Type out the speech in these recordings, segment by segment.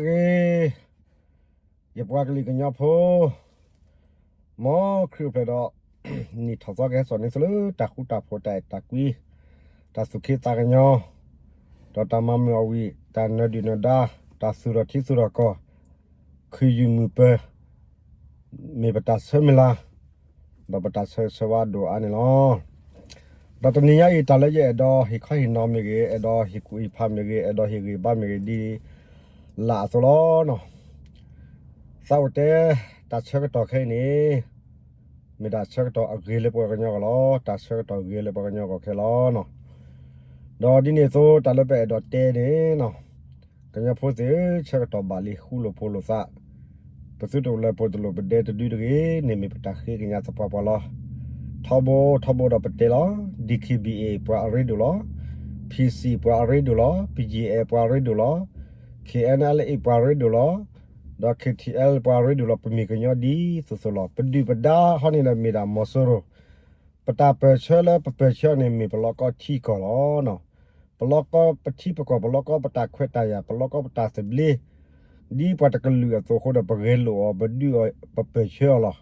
ဂ့ၤ, ယပှၤကလုာ်ကညီဖိ, မ်ခရံာ်အိၣ်ဖျဲၣ်ဒီး နံၣ်ထီၣ်သီကဟဲစိာ်န့ၢ်သုလၢတၢ်ဃူတၢ်ဖိး တၢ်အဲၣ်တၢ်ကွံ, တၢ်သူၣ်က့သးကညီၤ, ဒီးတၢ်မၤမုာ်အီၣ်ဝံၣ်, တၢ်နၢၤဒုၣ်နၢၤဒါ, တၢ်သူၣ်ထီၣ်ထံသူၣ်ထီၣ်ကီၢ်, ခုၣ်ယုၢ်မုၢ်ပၢၤ မ့ၢ်ပတၢ်ဆၢမုၢ်လၢ်, ဒီးပတၢ်ဆၢဂ့ၤဆၢဝါဒိၣ်အါန့ၣ်လီၤ. ဒီးတနံၤညါအံၤ တၢ်လၢယအဲၣ်ဒိးဟ့ၣ်ခီဟ့ၣ်နီၤမ့ၢ်ဂ့ၤ, အဲၣ်ဒိးဟ့ၣ်ကူၣ်ဟ့ၣ်ဖးမ့ၢ်ဂ့ၤ, အဲၣ်ဒိးဟ့ၣ်ဂံၢ်ဘါမ့ၢ်ဂ့ၤ, ဒ်လၢအသိးလီၤ. သးအိၣ်တဲ တၢ်ဆၢကတီၢ်ခဲအံၤန့ၣ် မ့ၢ်တၢ်ဆၢကတီၢ်အဂ့ၤလၢပှၤကညီဂီၢ်လီၤ. တၢ်ဆၢကတီၢ်ဂ့ၤလၢပှၤကညီဂီၢ်ခဲလီၤ. ဒီးဒ်န့ၣ်အသိး တၢ်လၢပအဲၣ်ဒိးတဲန့ၣ် ကညီဖိသ့ၣ်ဧၢ, ဆၢကတီၢ်ဘၣ်လံ ဃူလိာ်ဖိးလိာ်သး, ပသုတလၢၢ်ဖိးတလိာ် ပဒဲတဒုတဂ့ၤန့ၣ် မ့ၢ်ပတၢ်ဃ့ကညးသပှၢ်ပှၢ်လီၤ. ထီဘိထီဘိဒီးပတဲလီၤ, DKBA ပှၤအရ့ဒိၣ်လီၤ. PC ပှၤအရ့ဒိၣ်လီၤ. BGF ပှၤအရ့ဒိၣ်လီၤ. KNLA ပှၤအရ့ဒိၣ်လီၤ. ဒီး KTLA ပှၤအရ့ဒိၣ်လီၤ. ပမ့ၢ်ကညီဒ်သိးသိးလီၤ. ပဒုၣ်ပဒါဟီန့ၣ်ဒီးမ့ၢ်ဒၣ်မီၤစိရိၤ ပတၢ်ပၢၢ်ဆၢလၢပပၢၢ်ဆၢအီၤန့ၣ် မ့ၢ်ပလီၢ်ကီထံကီၢ်လီၤ. ပလီၢ်ကီပထံပကီၢ်, ပလီၢ်ကီပတၢ်ခွဲးတၢ်ယာ်, ပလီၢ်ကီပတၢ်သဘျ့, ဒ်ပှၤတကလုာ်အသိးအဃိဒီး ပဂဲၤလိာ်အီၤ, ပဒုးအီၤ, ပပၢၢ်ဆၢအီၤလီၤ.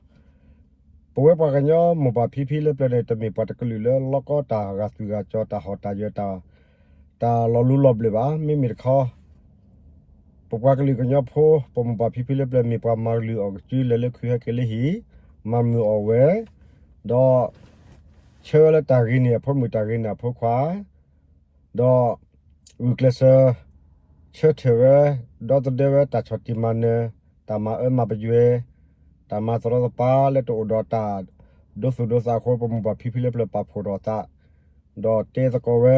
ပဝဲပှၤကညီမိၢ်ပၢ်ဖံဖုလၢပျၢၤန့ၣ် တမ့ၢ်ပှၤတကလုာ်လၢလီၢ်ကီတၢ်ဂာ်သွံၣ်ဂာ်စီၤ, တၢ်ဟီၣ်တၢ်ယၢၤ, တၢ်လီၤလူလီၤဘျၢၣ်ဘၣ်. မ့မ့ၢ်တခီ ပပှၤကလုာ်ကညီဖိ ပမိၢ်ပၢ်ဖံဖုလၢပျၢၤ မ့ၢ်ပှၤမၤကလုာ်အီၤကစု လဲၤလၢခုဟဲက့ၤလၢဟံၣ်, မၤမုာ်အီၣ်ဝဲ, ဒီး ဆၢဝဲလၢတၢ်ဂ့ၤန့ၢ်အဖိမုၣ် တၢ်ဂ့ၤန့ၢ်အဖိခွါ, ဒီး ဂုာ်ကျဲးစၢး ဆၢထၢၣ်ဝဲ, ဒီသဒၢဝဲတၢ်ဆီၣ်တံၢ်မၤနၢၤ, တၢ်မၤအၢမၤပယွဲ, တၢ်မၤသရီသပၤလၢတအိၣ်ဒီးတၢ်ဒိသူၣ်ဒိသးအဃိ ပမိၢ်ပၢ်ဖံဖုလၢပျၢၤပာ်ဖှိၣ်ထီၣ်သး, ဒီးတဲသကိးဝဲ,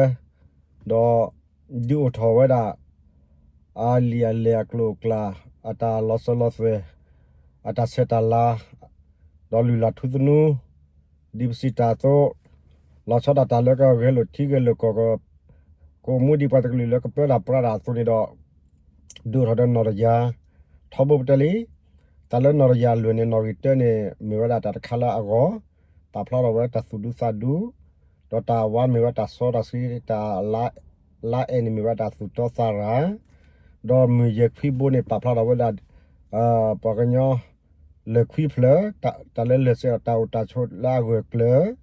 ဒီး ဒုးအိၣ်ထီၣ်ဝဲဒၣ် အလံာ်အလဲၢ်အကျိၤအကျဲ, အတၢ်လီၤစၢၤလီၤသွဲၣ်, အတၢ်ဆဲးတၢ်လၤ, ဒီးလုၢ်လၢ်ထူသနူ, ဒ်ပစံးတၢ်အသိး, လီၤဆီဒၣ်တၢ်လၢကဂဲၤလိာ်ထံဂဲၤလိာ်ကီၢ်, ကအိၣ်မူဒ်ပှၤတကလုာ်လၢကပၢတၢ်ပြးတၢ်အသိးန့ၣ်ဒီး ဒုးအိၣ်ထီၣ်ဒီးနီၢ်တယၢ်, ထီဘိပတဲလံ, တၢ်လၢနီၢ်တယၢ်အလွဲၢ်န့ၣ် နီၣ်ဂံၢ်တၢန့ၣ် မ့ၢ်ဝဲဒၣ်တၢ်တခါလၢအဂီၢ်, ပာ်ဖျါထီၣ်ဝဲတၢ်သူၣ်ဒူသးဒူ, ဒီးတၢ်ဝါမ့ၢ်ဝဲတၢ်စီတၢ်ဆှံ, တၢ်လါအဲၣ်န့ၣ်မ့ၢ်ဝဲတၢ်သူၣ်တီသးရၤ, ဒီးမုၢ်ယဲၢ်ခွံဘိန့ၣ် ပာ်ဖျါထီၣ်ဝဲဒၣ် ပှၤကညီ လၢၢ်ခွံဖျၢၣ်, တၢ်လၢလၢၢ်စ့ၢ်ကီး တၢ်အိၣ်တၢ်ဆိးလၢအဂၢၢ်ကျၢၤ,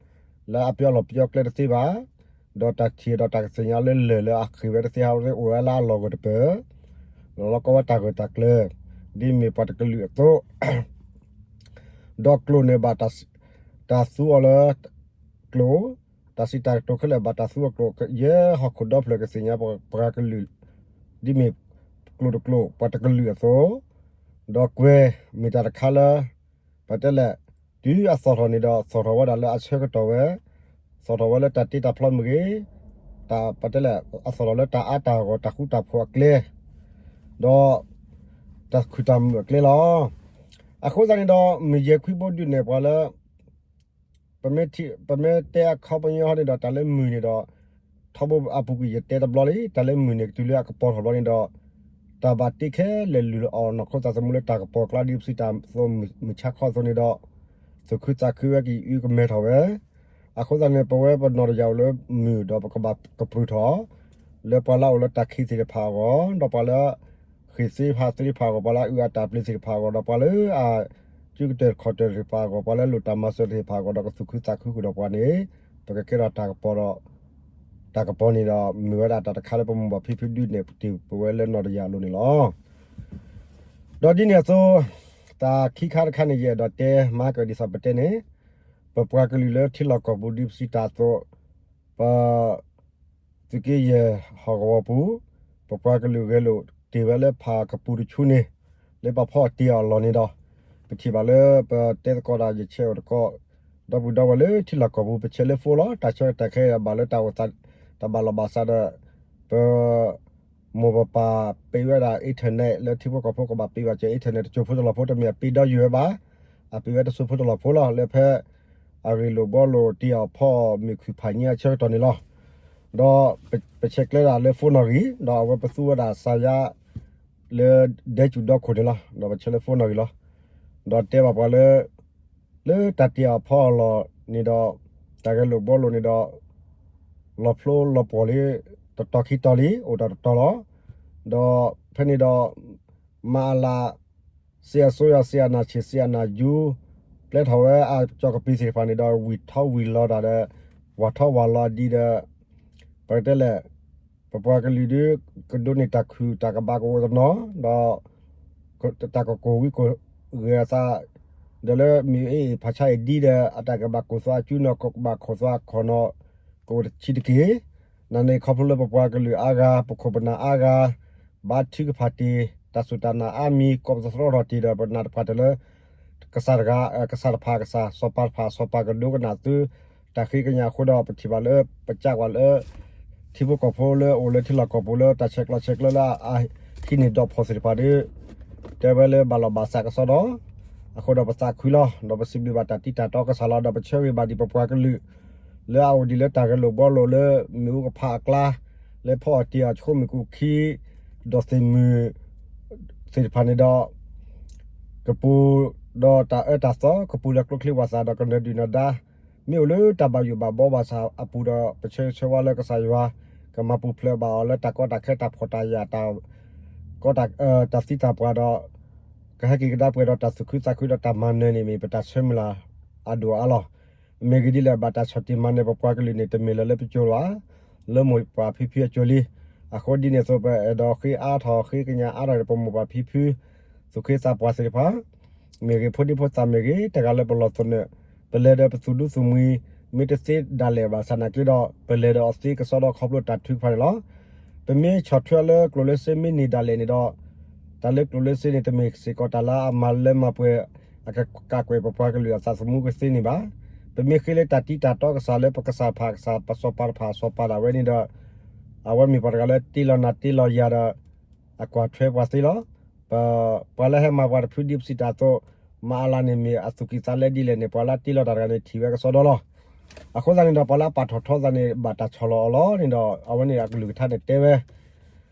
လၢအပျီလီၤပျီကျဲတသ့ဘၣ်, ဒီးတၢ်ထံၣ်ဒီးတၢ်ကသ့ၣ်ညါလၢလၢၢ်လၢအဃ့ၢ်ဝဲတသ့ဟီ အိၣ်ဝဲလၢအလီၢ်ဂၢၢ်တပၢၢ်, လီၤလီၤကီဝဲတၢ်ဂၢၢ်တၢ်ကျၢၤ, ဒ်မ့ၢ်ပှၤတကလုာ်အသိး ဒီးကျိာ်န့ၣ်ဘၣ်တၢ်သူအီၤလၢ ကျိာ်, တၢ်စံးတၢ်ကတိၤခဲလၢာ်ဘၣ်တၢ်သူအီၤကျိာ်, ယဲဟီၣ်ခိၣ်ဒီဖျၢၣ်ကသ့ၣ်ညါပှၤကလုာ်, ဒ်မ့ၢ်ကျိာ်တကျိာ် ပှၤတကလုာ်အသိး, ဒီးကွဲၤမ့ၢ်တၢ်တခါလၢ ပတဲလဲၣ်, တုၤအသီၣ်ထီၣ်န့ၣ်ဒီး သီၣ်ထီၣ်ဝဲဒၣ်လၢအဆၢကတီၢ်ဝဲ, သီၣ်ထီၣ်ဝဲလၢတၢ်တ့တၢ်ဖျီမ့ၢ်ဂ့ၤ, တၢ်ပတဲလဲၣ် အသီၣ်ထီၣ်လၢတၢ်အါတၢ်ဂီၢ် တၢ်ဃူတၢ်ဖိးအကျဲ, ဒီး တၢ်ခုၣ်တၢ်မုာ်အကျဲလီၤ. အဃိသတးန့ၣ်ဒီး မုၢ်ယဲၢ်ခွံဘိဒုးနဲၣ်ပှၤလၢ ပမ့ၢ်တဲအခီပညီန့ၣ်ဒီး တၢ်လၢမုၢ်န့ၣ်ဒီး ထီဘိအပူၤကွံာ်ယတဲတဘျီလံ, တၢ်လၢမုၢ်န့ၣ် ကတုၤလၢအကပီၤထီၣ်ဘျီန့ၣ်ဒီး တၢ်ဘၣ်တ့ခဲလၢာ်လုၢ်လီၤအီၣ်နီၢ်ခိသးသမူလၢတၢ်ကပီၤကျါ ဒ်ပစံးတၢ်အသိး မုၢ်ဆါခီအသိးန့ၣ်ဒီး သူၣ်ခုသးခုဝဲက့ၤအုကမဲထီၣ်ဝဲ. အဃိသတးန့ၣ် ပဝဲပနီၢ်တယၢ်အိၣ်လၢမုၢ်ဒီးပကဘၣ်ကပြုၢ်ထီၣ် လၢပှၤလၢအအိၣ်လၢတၢ်ခံးသ့ၣ်တဖၣ်အဂီၢ်, ဒီးပှၤလၢ ဃ့ၢ်သ့တဖၣ်သ့ၣ်တဖၣ်အဂီၢ်, ပှၤလၢအအုၣ်အတၢ်ပျ့ၤသ့ၣ်တဖၣ်အဂီၢ်, ဒီးပှၤလၢအ စုကတၢၢ်တခီၣ်တၢၢ်သ့ၣ်တဖၣ်အဂီၢ်, ပှၤလၢအလိၣ်တၢ်မၤစၢၤသ့ၣ်တဖၣ်အဂီၢ်ဒီး ကသူၣ်ခုသးခုဃုာ်ဒီးပှၤန့ၣ် ပကကဲထီၣ်တၢ်ကပီၤဒီး တၢ်ကပီၤန့ၣ်ဒီး မ့ၢ်ဝဲဒၣ်တၢ်တခါလၢပမိၢ်ပၢ်ဖံဖုဒုးနဲၣ်တ့ၢ်ပဝဲလၢနီၢ်တယၢ်အလိၤန့ၣ်လီၤ. ဒီးဒ်န့ၣ်အသိး တၢ်ခံခါတခါန့ၣ် ယအဲၣ်ဒိးတဲမၤကဒ်သိးပတဲန့ၣ် ပပှၤကလုာ်လၢထံလီၢ်ကီၢ်ပူၤ ဒ်ပစံးတၢ်အသိး ပ သုးက့ယဲၢ်ဟီၣ်ကဝီၤပူၤ ပပှၤကလုာ်ဂဲၤလိာ်တ့ၢ်ဝဲလၢဖးကပူၤတဆူန့ၣ် လၢပှၤဖီၣ်တ့ၢ်အီၤအလီၢ်န့ၣ်ဒီး ပထံၣ်ဘၣ်လၢပတဲသကိးတၢ်ယဆဲးအိၣ်တကိး ဒီပုၢ်ဒီဝဲၢ်လၢထံလီၢ်ကီၢ်ပူၤ ပဆဲးလၢ phone လီၤ. တၢ်ဆၢကတီၢ်ခဲအံၤဘၣ်လၢတၢ်အိၣ်သး တၢ်ဘၣ်လီၤဘၣ်စးဒီး ပ မိၢ်ပပၢ်ပ့ၤဝဲဒၣ် internet လၢထံဖိကီၢ်ဖိကဘၣ်ပ့ၤဘၣ်စၢၤ internet တစိၢ်ဖိတလီၢ်ဖိ တမ့ၢ်အပ့ၤဒီယုၢ်ဝဲဘၣ်. အပ့ၤဝဲတစိၢ်ဖိတလီၢ်ဖိလီၤ. လၢဖဲ အဂ့ၢ်လိာ်ဘှီလိာ်တ့ၢ်အီၤဖီအီၤမ့ၢ်ခုၣ်ဖးညၣ်အဆၢကတီၢ်န့ၣ်လီၤ. ဒီးပဆဲးကျဲဒၣ်လၢ phone နီၣ်ဂံၢ် ဒီးအဝဲပသူဝဲဒၣ်စါယါ လၢဒဲစူၣ်ဒီခိၣ်န့ၣ်လီၤ. ဒီးပဆဲးလၢ phone နီၣ်ဂံၢ်လီၤ. ဒီးတဲဘၣ်ပှၤလၢ လၢတၢ်တ့ၢ်အီၤဖီအီၤလီၢ်န့ၣ်ဒီး တၢ်ဂဲၤလိာ်ဘှီလိာ်န့ၣ်ဒီး လီၤဖျိလီၤပှီၢ်လံ တတီၤခံတီၤလံ အိၣ်ဒီးတတီၤလီၤ. ဒီးဖဲန့ၣ်ဒီး မၤအလး စစ်အစိုးရ စစ်အာဏာရှင် စစ်အာဏာယူ ပျဲထီၣ်ဝဲအကၠီၤကပံာ်သ့ၣ်တဖၣ်န့ၣ်ဒီး ဝံၢ်ထီဝံၢ်လီၤတၢ်ဒီး ဝၢ်ထီဝၢ်လီၤအဒံးဒီး ပကတဲလဲၣ် ပပှၤကလုာ်ဒုး ကဒိးန့ၢ်တၢ်ခုၣ်တၢ်ကဘၣ်ကအိၣ်တနီၤ ဒီး တၢ်ကကိၢ်ဝံကိၢ်ဂဲၤအသး ဒီးလၢမ့ၢ်အ့ၣ်အ့ၣ်ဖးဆါအံၤဒ်ဒီး အတၢ်ကဘၣ်ကိၢ်သွးအစုနီၤ ကဘၣ်ခိၣ်သွးခိၣ်နီၤ ကအိၣ်တဆံးတက့ၢ်. နန့ၣ်ခီဖျိလၢပပှၤကလုာ်အါဂၤ ပခိၣ်ပနၢ်အါဂၤ ဘါထုကဖၣ်တ့ၢ် တၢ်စူၢ်တၢ်နာ်အါမံၤ ကိးပသူၣ်သတြီထီၣ်တ့ၢ်ဒီး ပနာ်တဖၣ်တၢၢ်လၢ ကစၢ်တဂၤ ကစၢ်တဖၣ်ကစၢ် စီၤပၤတဖၣ်စီၤပၤကဒိကနၣ်သု တၢ်ဃ့ကညးအဃိဒီး ပထံၣ်ဘၣ်လၢ ပကးကွၢ်လၢ ထံဖိကီၢ်ဖိလၢအိၣ်လၢထံလီၢ်ကီၢ်ပူၤလၢတၢ်ဆဲးကျိးဆဲးကျၢလၢအဟံးန့ၢ်ဒီးဖီၣ်သ့ၣ်တဖၣ်ဒီး တဲဝဲလၢဘၣ်လီၢ်ဘၣ်စးကစီဒီ အဃိဒီးပသးခုလီၤ ဒီးပစံးဘျုးဘၣ်တၢ်တံၢ်တၢ်တီကစၢ်လီၤ ဒီးပဆၢဂ့ၤဘၣ်ဒံးပပှၤကလုာ် လၢအအိၣ်ဒံးလၢတၢ်ဂဲၤလိာ်ဘှီလိာ်လၢမ့ၣ်အူကဖးအကျါ လၢဖီအီၣ်တ့ၢ်အီၣ်ဆှိမုၢ်ကူၣ်ခံ ဒီးသ့ၣ်မုၢ် သ့ၣ်တဖၣ်န့ၣ်ဒီး ကပူၤဒီးတၢ်အၢတၢ်သီ ကပူၤဒီးကျိချံဝၣ်သၣ်ဒီးကနၢၤဒုၣ်နၢၤဒါ မ့ၢ်အိၣ်လၢတၢ်ဘၣ်ယိၣ်ဘၣ်ဘီဘၣ်ဆၣ်အပူၤဒီး ပဆၢဂ့ၤဆၢဝါလၢကစၢ်ယွၤ ကမၤပူၤဖျဲးဘၣ်အီၤလၢတၢ်ကီတၢ်ခဲတၢ်ဖှီၣ်တၢ်ယာ် တၢ် ကီတၢ် တၢ်သံတၢ်ပှၢ်ဒီး ကဟဲက့ၤကဒါပှဲၤဒီးတၢ်သူၣ်ခုသးခုဒီးတၢ်မၤနၢၤန့ၣ် မ့ၢ်ပတၢ်ဆၢမုၢ်လၢ်အဒိၣ်အါလီၤ. မ့ၢ်ဂ့ၢ်ဒ်လဲၣ် ဘၣ်တၢ်ဆီၣ်တံၢ်မၤနၢၤပပှၤကလုာ်န့ၣ် တမ့ၢ်လၢၤလၢပစိၤလီၤဧါ, လၢမိၢ်ပၢ်ဖံဖုအစိၤလံ. အဃိဒ်န့ၣ်အသိး ပအဲၣ်ဒိးဃ့အါထီၣ် ဃ့ကညးအါထီၣ်ဒီးပမိၢ်ပၢ်ဖံဖု သူၣ်က့သးပှၢ်သ့ၣ်တဖၣ် မ့ၢ်ဂ့ၤဖိဒံဖိသၣ်မ့ၢ်ဂ့ၤ တဂၤလၢပလီၢ်သနၢၣ် ပလဲၤဒီးပသူၣ်ဒူသးမှံ မ့ၢ်တသ့ဒၣ်လဲာ်ဘၣ်ဆၣ်နာ်က့ဒီး ပလဲၤဒီးအီၤသ့ကစီဒီခီဖျိတၢ်ထုကဖၣ်န့ၣ်လီၤ. ပမ့ၢ်ဆီၣ်ထွဲအီၤလၢကျိၣ်လၢစ့မ့ၢ်န့ၢ်ဒၣ်လဲာ်န့ၣ်ဒီး တၢ်လၢကျိၣ်လၢစ့န့ၣ် တမ့ၢ်စ့ၢ်ကီးတၢ်လၢအမၤလၢမၤပှဲၤ အကကးကွဲၢ်ပပှၤကလုာ်အသးသမူကသ့န့ၣ်ဘၣ်. ပမ့ၢ်ဃ့လၢတၢ်တံၢ်တၢ်တီကစၢ်လၢပကစၢ်တဖၣ်ကစၢ် ပစီၤပၤတဖၣ်စီၤပၤဒၣ်ဝဲန့ၣ်ဒီး အဝဲမ့ၢ်ပှၤတဂၤလၢတ့လီၤနၤတ့လီၤယၤဒီး အကွၢ်ထွဲပှၤသ့လီၤ. ပ ပှၤလၢဟဲမၤပှၤတဖုဒ်ပစံးတၢ်အသိး မၤအလၤန့ၣ်မ့ၢ်အသူၣ်ကံၢ်သးလဲဒ်လဲၣ်န့ၣ် ပှၤလၢတ့လီၤတၢ်တဂၤန့ၣ်ထံၣ်ဝဲကစီဒီလီၤ. အဃိသတးန့ၣ်ဒီး ပှၤလၢအပာ်ထီၣ်ထီသးန့ၣ် ဘၣ်တၢ်ဆီၣ်လီၤအီၤလီၤန့ၣ်ဒီး အဝဲန့ၣ်အကလုၢ်ကထါန့ၣ်တဲဝဲ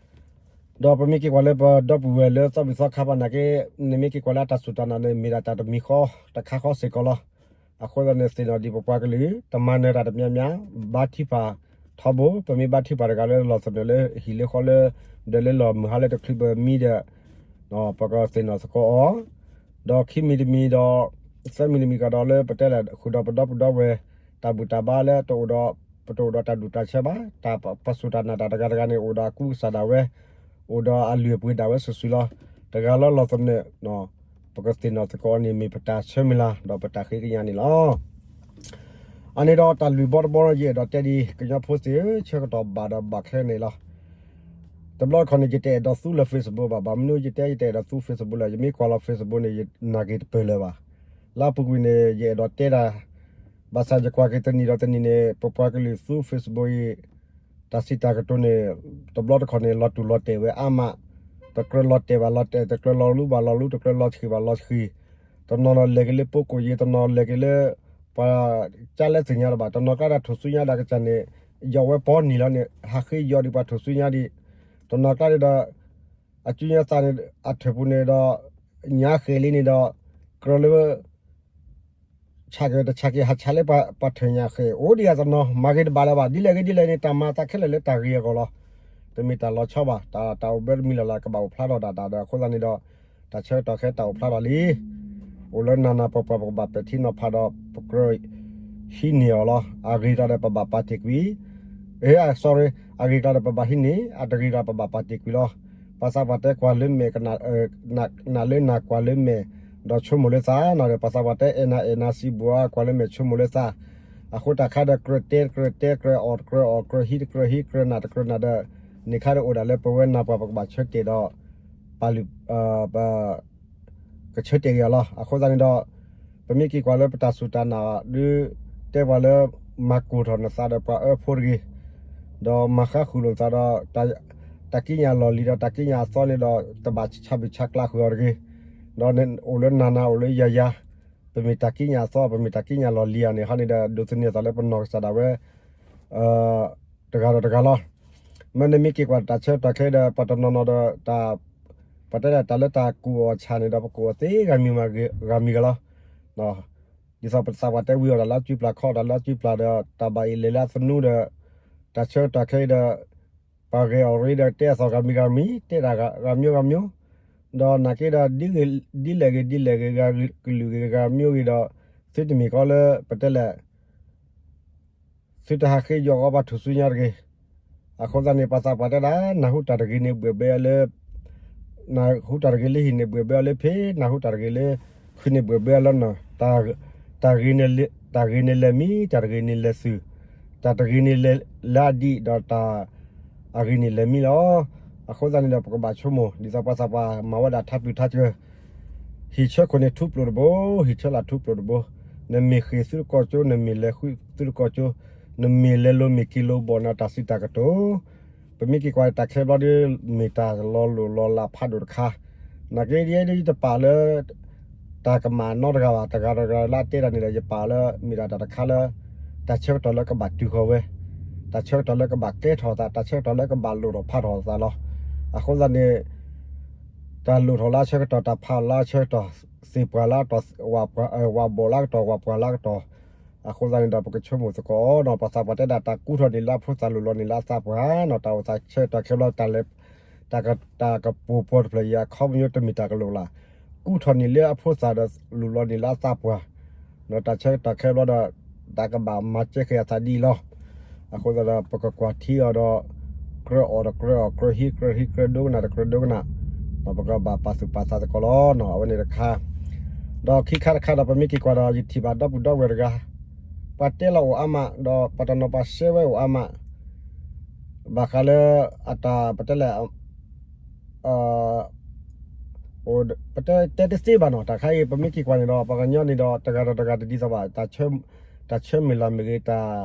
ဒီးပမ့ၢ်က့ၤကွၢ်လၢပဒီပုၢ်ဝဲၢ်လၢသီဘူၣ်သီခါပၤနာ်က့ နမ့ၢ်က့ၤကွၢ်လၢအတၢ်စူၢ်တၢ်နာ်န့ၣ် မ့ၢ်ဒၣ်တၢ်တမံၤဃီ တခါဃီစ့ၢ်ကီးလီၤ. အဃိသတးန့ၣ် သ့ၣ်နီၣ်ဒံးပပှၤကလုာ် တမၤနၢၤတၢ်တမံၤမံၤ ဘါထုကဖၣ်ထီဘိ ပမ့ၢ်ဘါထုကဖၣ်တဂၤလၢလီၢ်သနၢၣ်လၢဟံၣ်လၢဃီလၢ ဒီးလၢလီၢ်မုၢ်ဟါလၢတချုးပမံဒီး ပကသ့ၣ်နီၣ်သကိးအီၤ ဒီးခံမံၤတမံၤဒီး သၢမံၤတမံၤကဒီးလၢပတဲလဲၣ်ဃုာ်ဒီးပဒီပုၢ်ဒီဝဲၢ် တၢ်ဘူၣ်တၢ်ဘါလၢတအိၣ်ဒီး ပတအိၣ်ဒီးတၢ်ဒူၣ်တၢ်ဆၢဘၣ် တၢ်ပစူၢ်တၢ်နာ်တၢ်တဂၤတဂၤန့ၣ် အိၣ်ဒီးအကူအကစၢ်ဒၣ်ဝဲ အိၣ်ဒီးအလုၢ်အပှ့ၤဒၣ်ဝဲစုာ်စုာ်လီၤ. တဂၤလၢလီၢ်သနၢၣ် ပကသ့ၣ်နီၣ်သကိးအီၤန့ၣ် မ့ၢ်ပတၢ်ဆၢမုၢ်လၢ် ဒီးပတၢ်ဃ့ကညးန့ၣ်လီၤ. အန့ၣ်ဒီးတၢ်လုၢ်ဘီတဘီ ယအဲၣ်ဒိးတဲဒ် ကညီဖိသ့ၣ်ဧၢ ဆၢကတီၢ်ဘၣ်ဒီးဘၣ်ခဲလၢာ်န့ၣ်လီၤ. တဘျီတခီၣ်န့ၣ် ယတအဲၣ်ဒိးသူလၢ Facebook ဘၣ်, ဘၣ်မနုၤယတဲယတအဲၣ်ဒိးသူ Facebook လဲၣ်, ယမ့ၢ်ကွၢ်လီၤ Facebook န့ၣ် ယနာ်က့ၤတပၢၢ်လၢၤဘၣ်. လၢအပူၤကွံာ်န့ၣ် ယအဲၣ်ဒိးတဲဒၣ် ဘၣ်ဆၣ်ယကွၢ်က့ၤတနံၤဒီးတနံၤန့ၣ် ပပှၤကလုာ်သူ Facebook အံၤ တၢ်စံးတၢ်ကတိၤန့ၣ် တဘျီတခီၣ်န့ၣ် လီၤတူၢ်လီၤတဲာ်ဝဲအါမး, တကြၢးလီၤတဲာ်ဘၣ်လီၤတဲာ်, တကြၢးလီၤလူဘၣ်လီၤလူ, တကြၢးလီၤဆှံၣ်ဘၣ်လီၤဆှံၣ်, တနီၤနီၤလဲၤက့ၤလၢပိကိၣ်ယ့ၤ, တနီၤလဲၤက့ၤလၢ ပှၤကလဲၤသ့ၣ်ညါတဘၣ်, တနီၤကျါဒီးထိၣ်စုညါဒၣ်ကစၢ်န့ၣ် ယီၤဝဲပီနံၤလီၤန့ၣ် ဟးဃ့ယီၤဒံးပှၤထိၣ်စုညါဒံး, တနီၤကျါဒီး အစုညါသးန့ၣ် အထၢၣ်ပူၤန့ၣ်ဒီး ညါဃဲၤလံန့ၣ်ဒီး ကြၢးလၢ ဆးက့ၤတဆးက့ၤ ဟးဆးလၢပှၤထၢၣ်ညၣ်ဃဲၤ အိၣ်ဒံးယၤတနီၤ မၤဂ့ၤတဘၣ်လၢၤဘၣ်, ဒ်လဲၣ်ဂ့ၤဒ်လဲၣ်န့ၣ် တၢ်မၤသးခဲလၢာ်လၢတၢ်ဂ့ၤအဂီၢ်လီၤ. တမ့ၢ်တၢ်လီၤဆီဘၣ်, တၢ်အိၣ်ဘၢတမံၤလၢ်လၢ် ကဘၣ်အိၣ်ဖျါထီၣ်ဒၣ်တၢ်ဒီး အဃိသတးန့ၣ်ဒီး တၢ်ဆၢကတီၢ်ခဲတၢ်အိၣ်ဖျါထီၣ်လံ အိၣ်လၢနၤနၤပှၤပှၤ ပကဘၣ်ပဲာ်ထံနီၤဖးဒီး ပကြၢးဟံးန့ၢ်အီၤလီၤ. အဂ့ၤကျါဒီးပဘၣ်ပာ်တ့ၢ်ကွံာ်, အ့ sorry, အဂ့ၤကျါဒီးပဘၣ်ဟံးန့ၢ်, အတဂ့ၤကျါပဘၣ်ပာ်တ့ၢ်ကွံာ်လီၤ. ပှၤသးပှၢ်တဲကွၢ်လၢမဲာ် နးလၢနၤကွၢ်လၢမဲာ် ဒီးဆိကမိၣ်လၢသးနီၤဒီး ပှၤသးပှၢ်တဲအဲၣ်နၤအဲၣ်နၤစံးဘှီကွၢ်လၢမဲာ်ဆိကမိၣ်လၢသး, အဃိတၢ်ခါဒီးကြၢးတဲတကြၢးတဲ ကြၢးအီၣ်တကြၢးအီၣ် ကြၢးဟံးတကြၢးဟံး ကြၢးနးတကြၢးနးဒီး န့ၣ်ခါဒီးအိၣ်ဒၣ်လၢပဝဲနၤပှၤပကဘၣ်ဆၢတဲာ်ဒီး ပာ်လုၢ် ပ ကဆၢတဲာ်က့ၤအီၤလီၤ. အဃိသတးန့ၣ်ဒီး ပမ့ၢ်က့ၤကွၢ်လၢပတၢ်စူၢ်တၢ်နာ်ဒုး တဲပှၤလၢ မၤကိၢ်ထီၣ်နသးဒီးပှၤအၢဖိတဂ့ၤ, ဒီးမၤဃါဃုာ်လိာ်နသးဒီး တၢ်ကံးညာ်လီၢ်လံၤဒီးတၢ်ကံးညာ်အသီန့ၣ်ဒီး တဘၣ်ဆၣ်ဘျုးဆၣ်ကျါဃုာ်အီၤတဂ့ၤ, ဒီးအိၣ်လၢနၤနၤအိၣ်လၢယၤယၤ, ပမ့ၢ်တၢ်ကံးညာ်အသီ ပမ့ၢ်တၢ်ကံးညာ်လီၢ်လံၤဧါန့ၣ် ဟီန့ၣ်ဒီး ဒိးသန့ၤအသးလၢပနီၢ်ကစၢ်ဒၣ်ဝဲ တဂၤဒီးတဂၤလီၤ. မ့ၢ်နမ့ၢ်က့ၤကွၢ်တၢ်ဆၢကတီၢ်ခဲအံၤဒီး ပှၤတနီၤနီၤဒီး ပှၤတဲဒၣ်တၢ်လၢတၢ်ကူၣ်အီၣ်ဆၣ်န့ၣ်ဒီး ပကူၣ်အီၣ်သ့ဂၤမံၤဂၤမံၤဂၤလီၤ. ဒ်သိးပသးပှၢ်တဲဝံၤအီၣ်တၢ်လၢအစုပျၢ်ခီအီၣ်တၢ်လၢအစုပျၢ်ဒီး တၢ်ဘၣ်အံၤလဲၤလၢအသနူဒီး တၢ်ဆၢကတီၢ်ခဲအံၤဒီး ပှၤဂဲၤအီၣ်ရ့ဒီးတဲအသီၣ်ဂၤမံၤဂၤမံၤ တဲဒၣ်ဂၤမံၤဂၤမံၤ, ပ ဒီးနာ်က့ဒီး ဒ်လဲၣ်ဂ့ၤဒ်လဲၣ်ဂ့ၤ ဂၤကလုာ်ဂ့ၤ ဂၤမံၤဂ့ၤဒီး သုတမ့ၢ်ကီလၢပတဲလဲၣ် သုတဟးဃ့ယီၤအီၤဘၣ်ထူၣ်စုညါတဂ့ၤ. အဃိသတးန့ၣ် ပှၤသးပှၢ်တဲဒၣ် နၢ်ဟူတၢ်တဂ့ၤန့ၣ်ဘှဲၣ်ဘှဲၣ်အီၤလၢ နၢ်ဟူတၢ်တဂ့ၤလၢဟံၣ်န့ၣ်ဘှဲၣ်ဘှဲၣ်အီၤလၢဖံ, နၢ်ဟူတၢ်တဂ့ၤလၢခုန့ၣ်ဘှဲၣ်ဘှဲၣ်အီၤလၢနီၢ်, တၢ်ဂ့ၤန့ၣ်လဲၤမံၤ, တၢ်တဂ့ၤန့ၣ်လဲၤသုး, တၢ်တဂ့ၤန့ၣ်လဲၤလၢအဒံး ဒီးတၢ်အဂ့ၤန့ၣ်လဲၤမံၤလီၤ. အဃိသတးန့ၣ်ဒီး ပကဘၣ်ဆိကမိၣ် ဒ်သိးပှၤသးပှၢ်မၤဝဲဒၣ်ထါပျုၤထါစှၢၤ ဟံၣ်ဆၢခိၣ်န့ၣ်ထူပျိာ်တဘိ, ဟံၣ်ဆၢလာ်ထူပျိာ်တဘိ, နမ့ၢ်ဃ့ၢ်သုတကီၢ်ကၠိ, နမ့ၢ်လဲၤဃုသုတကီၢ်ကၠိ, နမ့ၢ်လဲၤလိၤမ့ၢ်က့ၤလိၤဘီၣ်နၤတၢ်စံးတၢ်ကတိၤ, ပမ့ၢ်က့ၤကွၢ်တၢ်ခဲဘျီဒီး မ့ၢ်တၢ်လီၤလိၢ်လီၤလးဖးဒိၣ်တခါ, နာ်က့ယဲဒ်ယတပာ်လၢ တၢ်ကမၣ်နီတဂၤဘၣ်, တဂၤတဂၤလၢအတဲတၢ်န့ၣ်ဒီး ယပာ်လၢမ့ၢ်ဒၣ်တၢ်တခါလၢ တၢ်ဆၢကတီၢ်လၢကဘၣ်တုၤဃီၤဝဲ, တၢ်ဆၢကတီၢ်လၢကဘၣ်ကဲထီၣ်သး, တၢ်ဆၢကတီၢ်လၢကဘၣ်လိၣ်ထီၣ်ဖးထီၣ်သးလီၤ. အဃိသတးန့ၣ် တၢ်လိၣ်ထီၣ်လၢအဆၢကတီၢ်, တၢ်ဖးလၢအဆၢကတီၢ်, သ့ၣ်ပှၢ်လၢအတီၢ်, ဝၣ်ဘီၣ်လၢအကတီၢ်, ဝၣ်ပှၢ်လၢအကတီၢ်, အဃိသတးန့ၣ်ဒီး ပကဆိကမိၣ်သကိးနီၤ, ပှၤသးပှၢ်တဲဒၣ် တၢ်ကူထီၣ်န့ၢ်လၢအဖိသၣ် လိၣ်လီၤန့ၢ်လၢအသးပှၢ်နီၤ, တၢ်အိၣ်သးဆၢကတီၢ်ခဲဘျီ တၢ်ကပူၤဖျဲးတဖျၢၣ်အံၤ အခီပညီတမ့ၢ်တၢ်ကလိၣ်လၢ်, ကူထီၣ်န့ၢ်လၢအဖိသၣ်ဒီး လိၣ်လီၤန့ၢ်လၢအသးပှၢ် ဒီးတၢ်ဆၢကတီၢ်ခဲဘျီဒီး တၢ်ကဘၣ်မၤစဲဃဲၤအသးဒ်အံၤလီၤ. အဃိသတးဒီး ပကကွၢ်ထံအီၤဒီး ကြၢးအီၣ်ဒီးကြၢးအီၣ်, ကြၢးဟံးကြၢးဟံး, ကြၢးဒိကနၣ်ဒီးကြၢးဒိကနၣ်, ဒီးပကဘၣ်ပာ်သူၣ်ပာ်သးသကိးလီၤနီၤ, အဝဲန့ၣ်တခါ ဒီးခံခါတခါဒီး ပမ့ၢ်က့ၤကွၢ်ဒီး ယထံၣ်ဘၣ်ဒီပုၢ်ဒီဝဲၢ်တဂၤ, ပှၤတဲလီၤအိၣ်အါမး, ဒီးပှၤတနီၤပှၤရှဲဝဲအိၣ်အါမး, ဘၣ်ဃးလၢ အတၢ်ပတဲလဲၣ် ပတဲတဲတသ့ဘၣ်နီၤ, တၢ်ခါအံၤ ပမ့ၢ်က့ၤကွၢ်န့ၣ်ဒီး ပှၤကညီန့ၣ်ဒီး တဂၤဒီးတဂၤတဒ်သိးဘၣ်, တၢ်ဆၢမုၢ်လၢ်မ့ၢ်ဂ့ၤ,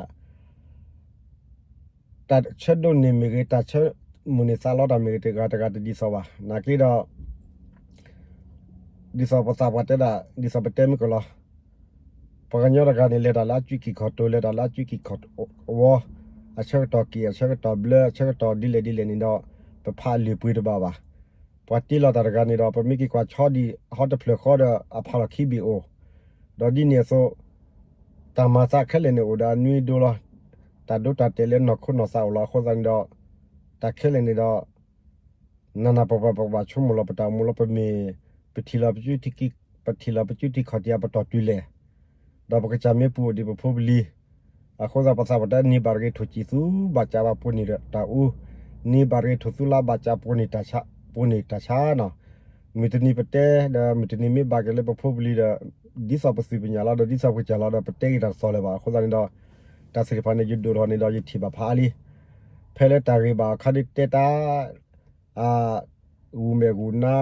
တၢ်ဆၢဒိးန့ၢ်မ့ၢ်ဂ့ၤ, တၢ်ဆၢမုၢ်န့ၢ်သးလီတၢ်မ့ၢ်ဂ့ၤ, တဂၤတဂၤတဒ်သိးဘၣ်. နာ်က့ဒီး ဒ်သိးပသးပှၢ်တဲဒၣ်, ဒ်သိးပတဲမုၢ်ကီၢ်လီၤ, ပှၤကညီတဂၤန့ၣ် လဲၤတၢ်လၢအကုၢ်ကံၢ်ခီၣ်တိၤ, လဲၤတၢ်လၢအကုၢ်ကံၢ်ခီၣ်ဝီ, အဆၢကတီၢ်က့ၣ်, အဆၢကတီၢ်ဘျၢ, အဆၢကတီၢ်ဒ်လဲၣ်ဒ်လဲၣ်န့ၣ်ဒီး ပဖးအလုၢ်အပှ့ၤတဘၣ်ဘၣ်. ပှၤတ့လီၤတၢ်တဂၤန့ၣ်ဒီး ပမ့ၢ်က့ၤကွၢ်ဆီဒံး ဟီတဖျၢၣ်ဃီဒီး အဖးလီၢ်ခံဘ့ၣ်အိၣ်, ဒီးဒ်န့ၣ်အသိး တၢ်မၤသးခဲလၢာ်န့ၣ်အိၣ်ဒီးအနွံအဒိလီၤ. တၢ်ဒိတၢ်တဲာ်လၢနီၢ်ခိနီၢ်သးအိၣ်လီၤ. အဃိသတးန့ၣ်ဒီး တၢ်ခဲလၢာ်န့ၣ်ဒီး နးနးပှၤပှၤ ပကဘၣ်ဆိကမိၣ်လီၤ ပတၢ်အိၣ်မူလီၤ. ပမ့ၢ် ပထံၣ်လီၤပစု, ပထံၣ်လီၤပစုထံခီၣ်ထံးအပတီၢ်တုၤလဲၣ်, ဒီးပကစၢ်မ့ၢ်ပူၤအိၣ်ဒံးပဖိပလံၤ, အဃိသတး ပသးပှၢ်တဲ န့ၢ်ဘၣ်တဂ့ၤ ထိၣ်ကံၣ်သူ ဘၣ်စးဘၣ်ပှ့ၤန့ၢ်တၢ်အူ, န့ၢ်ဘၣ်တဂ့ၤ ထိၣ်သူလါ ဘၣ်စးပှ့ၤန့ၢ်တၢ်ဆါနီၤ. မုၢ်တနံၤပတဲဒီး မုၢ်တနံၤမ့ၢ်ဘၣ်က့ၤလၢပဖိပလံၤဒီး ဒ်သိးပသုးပညၣ်လီၤ ဒီးဒ်သိးပကစၢ်လီၤဒီး ပတဲဂ့ၤတၢ်တသီလၢၤဘၣ်. အဃိသတးန့ၣ်ဒီး တၢ်သ့ၣ်တဖၣ်န့ၣ် ယဒိၣ်ထီၣ်န့ၣ်ဒီး ယထံၣ်ဘၣ်ဖးအါလံ. ဖဲလၢတၢ်ဂ့ၢ်ဘၣ်အခါဒ်တဲတၢ် အ ဂုာ်မဲာ်ဂုာ်နါ,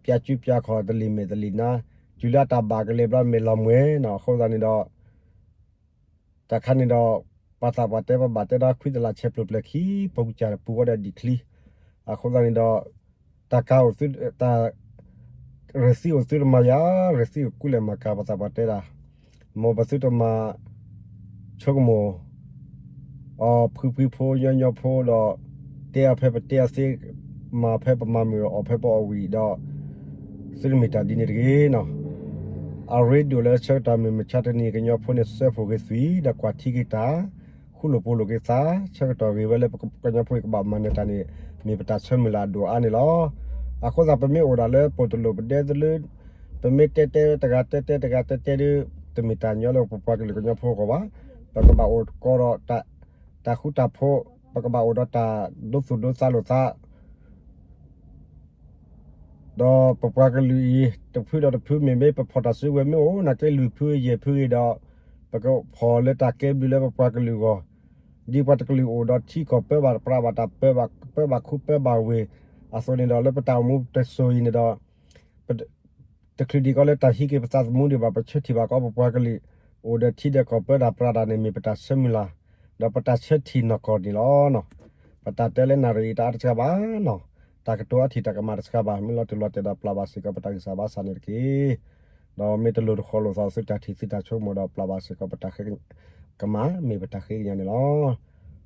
ပျၢ်စုပျၢ်ခီၣ် တလံာ်မဲာ်တလံာ်နါ, တုၤလၢအတၢ်ဘၣ်ကလဲာ်ဘျီ မဲာ်လီၤမှဲၤနီၤ. အဃိသတးန့ၣ်ဒီး တၢ်ခါန့ၣ်ဒီး ပှၤသးပှၢ်တဲ ပဘၣ်တဲဒီးခွံသလၣ်ဆဲးပျိပျဲၢ်ခံ ပကစၢ်ပူၤဃီဒီးဒံၣ်ချံ. အဃိသတးန့ၣ်ဒီး တၢ်ကၤအိၣ်သု တၢ် ရ့ၣ်သံအိၣ်သုတမၤယၤ, ရ့ၣ်သံအိၣ်ကူလဲၣ်မၤကၤ ပှၤသးပှၢ်တဲဒၣ် မ်ပသုတမၤ ဆိကမိၣ် အီၤဖှံဖှံဖိညီညီဖိဒီး တဲအီၤဖဲပတဲအီၤသ့, မၤဖဲပမၤမုာ် အီၣ်ဖဲပအီၣ်ဝံၣ်ဒီး သုတမ့ၢ်တၢ်ဒ်န့ၣ်တဂ့ၤနီၤ. အရ့ဒိၣ်လၢဆၢကတီၢ်မုၢ်မဆါတနံၤ ကညီဖိန့ၣ် စၢဖှိၣ်က့ၤသွံၣ် ဒီးကွၢ်ထံက့ၤတၢ် ဃူလိာ်ဖိးလိာ်က့ၤသး ဆၢကတီၢ်ဂ့ၤဝဲလၢပကညီဖိအံၤကဘၣ်မၤနၢၤတၢ်န့ၣ် မ့ၢ်ပတၢ်ဆၢမုၢ်လၢ်အဒိၣ်အါန့ၣ်လီၤ. အဃိသတး ပမ့ၢ်အိၣ်ဒၣ်လၢပိာ်တလိာ်ပဒဲသလၢ ပမ့ၢ်တဲတဲတဂၤတဲတဲတဂၤတဲတဲဒီး တမ့ၢ်တၢ်ညီလၢပပှၤကလုာ်ကညီဖိအဂီၢ်ဘၣ်. ပကဘၣ်အိၣ်ကီးဒီးတၢ်ဃူတၢ်ဖိး, ပကဘၣ်အိၣ်ဒီးတၢ်ဒိသူၣ်ဒိသးလိာ်သး ဒီးပပှၤကလုာ်အံၤ တဖုဒီးတဖု မ့မ့ၢ်ပဖီၣ်တၢ်စုကဝဲၤမ့ၢ်အိၣ်နာ်က့ လွံၢ်ဖုယဲၢ်ဖုဂ့ၤဒီး ပကဖီၣ်လၢတၢ်ကဲဘျုးလၢပပှၤကလုာ်အဂီၢ်, ဒ်ပှၤတကလုာ်အိၣ်ဒီးထံကီၢ်ပၢဘၣ်ပြးဘၣ်တၢ်ပၢဘၣ် ပၢဘၣ်ခူပၢဘၣ်ဝ့ၢ်အသိးန့ၣ်ဒီး လၢပတၢ်အိၣ်မူတစိၤအံၤန့ၣ်ဒီး တချုးဒံးကီးလၢတၢ်ဟံးက့ၤပသးသမူဒံးဘၣ် ပဆၢထံၣ်ဘၣ်ကီးပပှၤကလုာ် အိၣ်ဒီးထံဒီးကီၢ်ပၢတၢ်ပြးတၢ်န့ၣ် မ့ၢ်ပတၢ်ဆၢမုၢ်လၢ်, ဒီးပတၢ်ဆၢထံၣ်နီၢ်ကီၢ်န့ၣ်လီၤ. ပတၢ်တဲလၢနၣ်ရံၣ်အံၤတအါတစှၤဘၣ်နီၤ, တၢ်ကတိၤအထံၣ်တၢ်ကမၣ်တစှၤဘၣ်, မ့ၢ်လီၤတံၢ်လီၤတဲာ်ဒီးပျၢ်ဘၣ်စ့ၢ်ကီးပတၢ်ဂံၢ်စၢ်ဘါစၢ်န့ၣ်တက့ၢ်. ဒီးမ့ၢ်တလိၤတဃီလိာ်သး သုတၢ်ထံၣ်သုတၢ်ဆိကမိၣ်ဒီးပျၢ်ဘၣ်စ့ၢ်ကီးပတၢ်ဃ့ကမၣ် မ့ၢ်ပတၢ်ဃ့ကညးန့ၣ်လီၤ.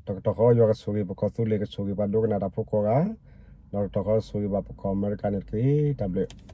တကတီၢ်ဃီ ယွၤကဆိၣ်ဂ့ၤပကီၢ်သူလ့ၤ ကဆိၣ်ဂ့ၤပှၤဒိကနၣ်တၢ်ဖိကိးဂၤ, ဒီးတကတီၢ်ဃီကဆိၣ်ဂ့ၤဘၣ်ပကီၢ်အမဲရကၤန့ၣ်တက့ၢ်. တၢ်ဘျုး